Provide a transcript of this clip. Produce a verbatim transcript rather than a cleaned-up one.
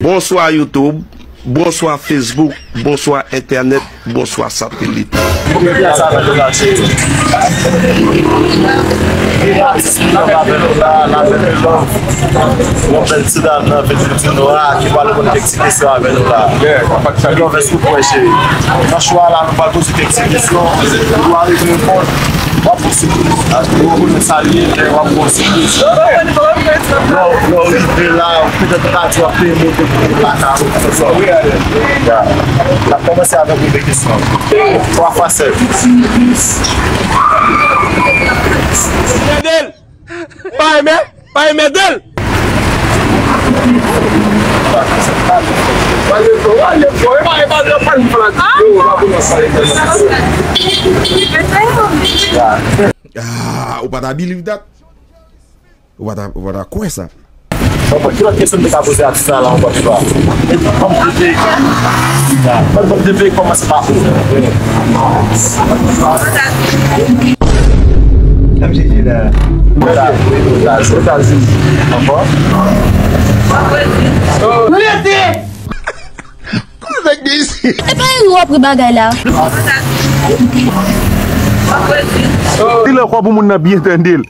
Bonswa YouTube, bonswa Facebook, bonswa entènèt, bonswa satelit. Yon bèl ti dam nan vin di nou a, ki pral reponn kèk ti kesyon avè nou la. Love, èske w prè, cheri? Nan show a la, nou pral poze kèk ti kesyon. Ou a reponn, w ap poze. Ou rekonèt sa li ye, men w ap poze kesyon. Lè w, lè w rive la, petèt ou ka di w ap peye moto pou ou pa ka reponn. Ya. N ap kòmanse avèk premye kesyon. Twa fwa sèt. Mèdèl! Pa renmen, pa renmen dèl. Ah, ou pa ta believe that? Ou pa ta, ou pa ta kwè sa? Bon, bon, ki lòt kesyon m te ka poze atis la, la, ankò, ti pa? Ban m de peyi. Ban m de peyi kòmanse pa ou. Sa m chèche la. Etazini. Etazini. Ankò? Rete! Kòman nèg gen isi? E pa Eri w ap ri bagay la. Di l ankò pou moun nan byen tande l.